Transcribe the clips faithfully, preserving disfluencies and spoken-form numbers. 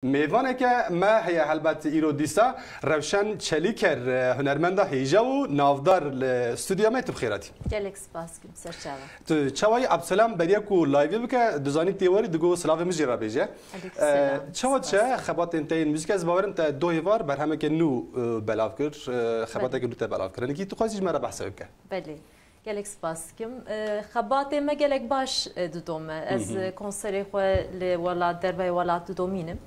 Mêvaneke me heye helbet îro dîsa Rewşen Çelîker, e, hunermenda hêja û navdar li stûdyoya me, tu bi xêr hatî. Gelek spas kim, ser çava. Tu çawayî Abselam beriya ku live bike, dizanî tê warî digo silavê min jê re bêje. Aleykum E, selam. Çawa diçe Spas. Xebatên te yên muzîk? Ez bawerim te dohê var berhemeke nû, e, belav kir, e, xebateke nû te belav kir. Hinekî tu xwezî ji me re behse bike. Belê. Gelek spas dikim. E, xebatê me gelek baş, e, didome. Ez, Hı hı. e, konserê xwe li welat, derveyê welat didomînim.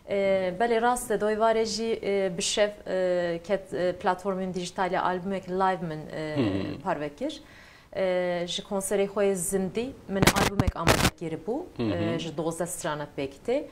E, belê rast e, doyê varê jî, e, bi şev, e, ket, e, platformên dîjîtalê albûmek live min, e, Hı hı. parve kir. E, ji konserê xwe yê zindî min albûmek amade kiribû, Hı hı. e, ji dozdeh strana pêk tê.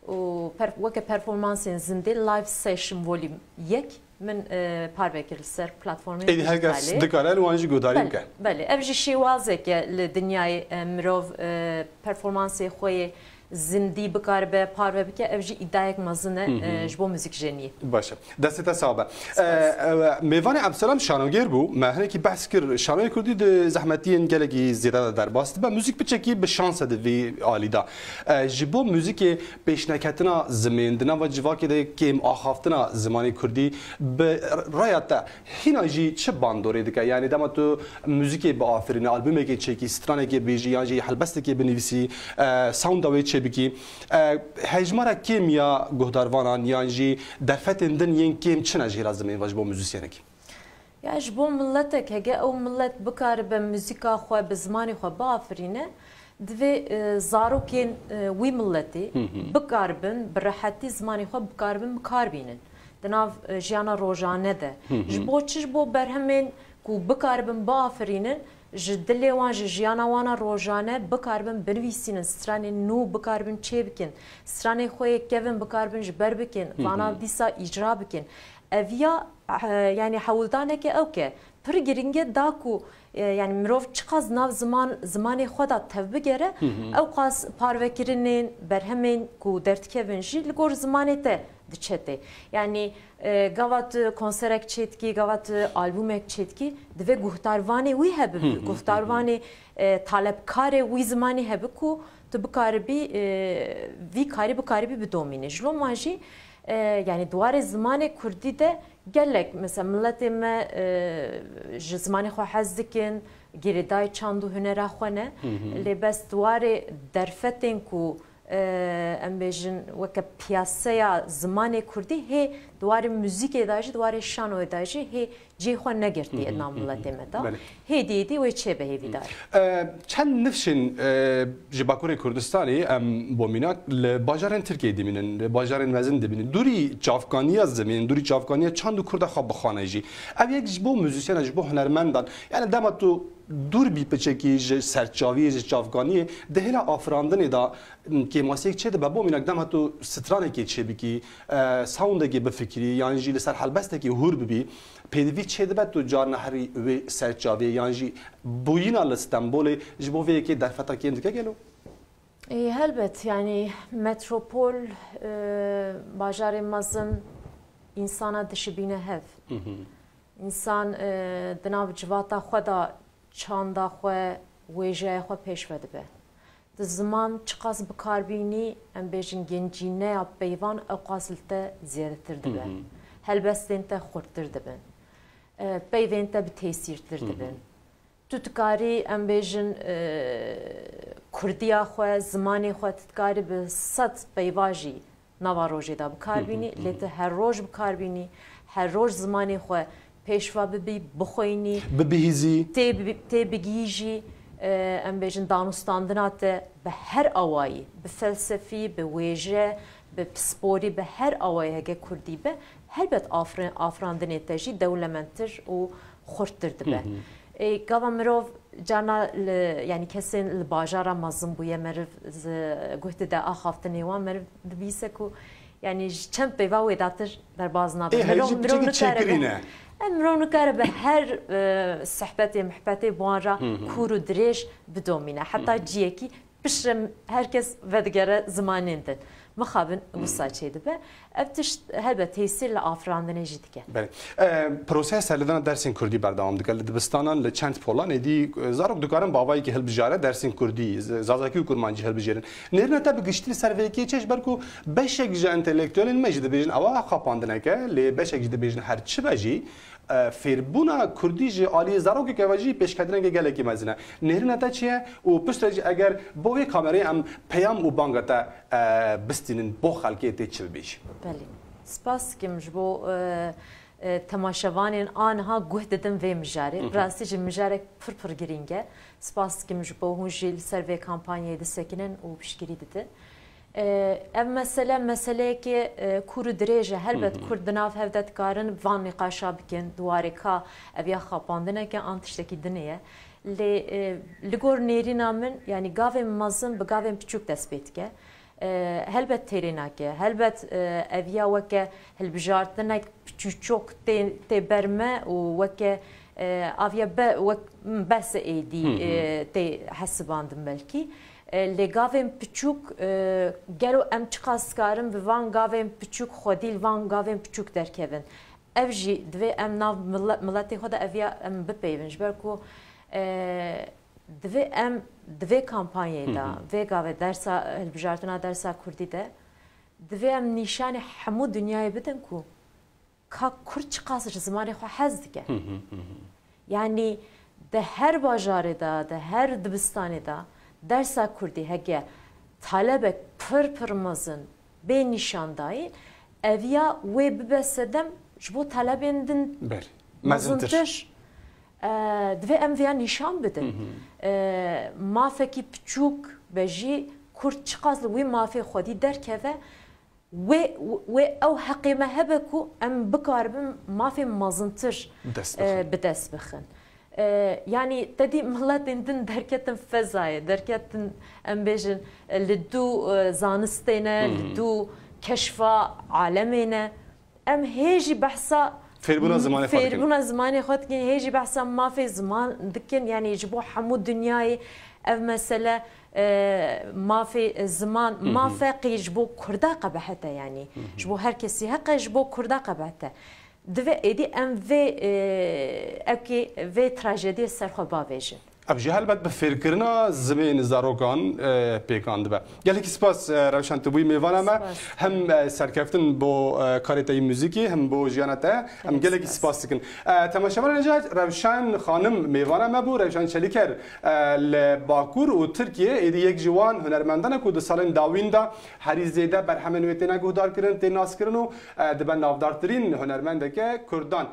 Û per-, weke performansên zindî live session volume yek min, e, parve kir li ser platformên Êdî her kes dîjîtalê. dikare li wan jî guhdarî Belê, bike. belê. Ev jî şêwazek e li dinyayê, e, mirov, e, performansê xwe yê zindî bikaribe parve bike. Ev jî îdayek mezin e, Hı hı. e, ji bo muzîkjeniyê. Baş e. Destê te sax be. Spas. E, e, mêvanê Abselam şanogêr bû. Me hinekî behs kir. Şanoyê kurdî di zehmetiyên gelekî zêde de derbas dibe. Muzîk piçekî bi şans e di vî alî de. E, ji bo muzîkê pêşneketina zimên, di nava civakê de kêm axaftina zimanê kurdî, bi raya te hîna jî çi bandorê dike? Yanî dema tu muzîkê biafirînî, albûmekê çêkî, stranekê bêjî yan jî helbestekê binivîsî, e, sounda wê çêbikî, e, hejmara kêm ya guhdarvanan yan jî derfetên din yên kêm çi ne ji hêla zimên ve ji bo muzîsyenekî? Ya ji bo miletek, hege ew milet bikaribe muzîka xwe bi zimanê xwe biafirîne, divê, e, zarokên, e, wî miletê Hı hı. bikaribin, bi rehetî zimanê xwe bikaribin, bikar bînin. Di nav, e, jiyana rojane de. Hı hı. Ji bo çi? Ji bo berhemên ku bikaribin biafirînin, ji dilê wan, ji jiyana wan a rojane bikaribin binivîsînin, stranên nû bikaribin çêbikin, stranê xwe yê kevin bikaribin ji ber bikin, Hı hı. vana dîsa îcra bikin. Eviya, eh, yanî hewldaneke ew ke pir giring e, da ku, e, yanî mirov çiqas nav ziman, zimanê xwe de tevbigere, Hı hı. ew qas parvekirinên berhemên ku derdikevin jî li gor zimanê te diçe tê. Yanî, e, gava tu konserek çêdikî, gava tu albûmek çêdikî, divê guhdarvanê wî hebibî, Hı hı, hı hı. guhdarvanê, e, talebkarê wî zimanî hebi ku tu bikaribî, e, vî karî bikaribî bidomînî. Ji lo ma jî, e, yanî di warê zimanê kurdî de gelek, mesela miletê me, e, ji zimanê xwe hez dikin, girêdayî çand û hunera xwe ne. Hı hı. Lê bes di warê derfetên ku, e, em bêjin weke piyaseya zimanê kurdî hê di warê muzîkê de jî, di warê şanoyê de jî hê cihê xwe negirtiye Hı hı, di nav hı hı. miletê me de. Belê. Hêdî hêdî wê çêbe hêvîdar. E, çend nifşên, e, ji Bakurê Kurdistanê em bo mînak li bajarên Tirkiyeyê dimînin, li bajarên mezin dimînin. Dûrî çavkaniya zimên, dûrî çavkaniya çand û kurda xwe bixwane jî. Ev yek ji bo muzîsyena, ji bo hunermendan. Yani dema tu dûr bî piçekî ji serçaviyê, ji çavkaniyê, di hêla afirandinê de, m, kêmasiyek çêdibe. Bo mînak dema tu stranekê çêbikî, e, soundekê bifikirî, yan jî li ser helbestekê hûr bibî, pêdivî çêdibe tu carna herî wê serçaviyê, yan jî bûyîna li Stenbolê ji bo vê yekê derfeta kêm dike gelo? Ê, helbet, yanî metropol, e, bajarê mezin însana dişibîne hev. Hı hı. Însan, e, di nav civata xwe de çanda xwe, wêjeya xwe pêş ve dibe. Di ziman çiqas bikar bînî, em bêjin gencîneya peyvan ewqas li te zêdetir dibe. Hı hı. Helbestên te xurttir dibin. E, peyvên te bi tesîrtir Hı hı. dibin. Tu dikarî, em bêjin, e, kurdiya xwe, zimanê xwe, tu dikarî bi sed peyva jî nava rojê de bikar Hı hı, bînî, hı lê hı. tu her roj bikar bînî, her roj zimanê xwe pêşva bibî, bixwînî, Bibihîzî. tê bi-, tê bigihîjî, e, em bêjin danûstandina te bi her awayî, bi felsefî, bi wêje, bi pisporî, bi her awayî heke kurdî be, helbet afri-, afirandinê te jî dewlemendtir û xurttir dibe. Hı hı. Ê, gava mirov carna li, yanî kesên li bajara mezin bûye, meriv zi-, guh dide axaftinê wan, meriv dibîse ku, yanî ji çend peyva wêdatir derbaz nabe. Ê, heyî Mirov, jî mirov piçekî nikare çêkirî be. ne. E, mirov nikare be her, e, sohbetê, muhbetê bi wan re Hı hı. kûr û dirêj bidomîne. Heta Hı hı. ciyekî piştre herkes vedigere zimanên din. mixabin wisa çêdibe. Ev tişt helbet tesîr li afirandinê jî dike. Belê. E, proseya serlêdana dersên kurdî berdewam dike. Li dibistanan, li çend polan êdî, e, zarok dikarin bi avayekî hilbijare dersên kurdî, z-, zazakî û kurmancî hilbijêrin. Nêrîna te bi giştî li ser vê yekê çi ye, ji ber ku beşek ji entelektuelên me jî dibêjin ewa xapandineke, lê beşek jî dibêjin her çi be jî, e, fêrbûna kurdî ji aliyê zarokeke ve jî pêşketineke gelekî mezin e. Nêrîna te çi ye? Û piştre jî eger bo vê kamerayê em peyam û banga te, e, bistînin bo xelkê tê çi bibêjî? Belê. Spas dikim ji bo, e, e, temaşevanên aniha guh didin vê mijarê. Bi rastî jî mijarek pir pir girîng e. Spas dikim ji bo hûn jî li ser vê kampanyayê disekinin û piştgirî didin. E, ev mesele, meseleyekê, e, kûr û dirêj e. Helbet Kurd di nav hev de dikarin van nîqaşa bikin, di warê ka ev ya xapandineke an tiştekî dinê ye. Lê, e, li gor nêrîna min, yanî gavên mezin bi gavên piçûk dest pê dike. E, helbet têrê nake. Helbet, e, ev ya weke hilbijartinek piçûçok tê, tê ber me û weke, e, aviye be, wek, bes êdî, e, tê hesibandin belkî. E, lê gavên piçûk, e, gelo em çiqas dikarin bi van gavên piçûk xwedî li van gavên piçûk derkevin? Ev jî divê em nav mile-, miletê xwe de ev ya em bipeyvin. Ji ber ku, e, divê em di vê kampanyayê de, vê gavê dersa, hilbijartina dersa kurdî de, divê em nîşanê hemû dinyayê bidin ku ka kurd çiqas ji zimanê xwe hez dike. Yanî di her bajarê de, di her dibistanê de dersa kurdî heke talebek pir pir mezin bê nîşandayî, ev ya wê bibe sedem ji bo talebên din Belê. Mezintir. mezintir. E, divê em vêya nîşan bidin. E, mafekî piçûk be jî kurd çiqas li wî mafê xwedî derkeve, wê, wê ew heqê me hebe ku em bikaribin mafên mezintir, Dest e, bixin. bi dest bixin. E, yanî te dî miletên din derketin fezayê, derketin, em bêjin, e, li dû, e, zanistê ne, li dû keşfa alemê ne. Em hê jî behsa Fêrbûna zimanê xwe dikin. fêrbûna zimanê xwe dikin, hê jî behsa mafê ziman dikin. Yanî ji bo hemû dinyayê ev mesele, e, mafê ziman, mafekî ji bo kurda qebehet e yanî. Ji bo her kesî heq e, ji bo kurda qebehet e. Divê êdî em vê, e, ewkê vê trajediyê ser xwe bavêjin. Ev jî helbet bi fêrkirina zimên zarokan, e, pêkan dibe. Gelekî spas, e, Rewşan, tu bûyî mêvana me. Spas. Hem, e, serkeftin bo, e, karê te yî muzîkî, hem bo jiyana te. Em Gelekî gelekî spas. spas dikin. E, temaşevanên hêja, Rewşan Xanim mêvana me bû, Rewşan Çelîker, e, li Bakur û Tirkiyê êdî yek ji wan hunermendan e ku di salên dawîn de herî zêde berhemên wê têne guhdarkirin, tê naskirin û, e, dibe navdartirîn hunermendeke kurdan.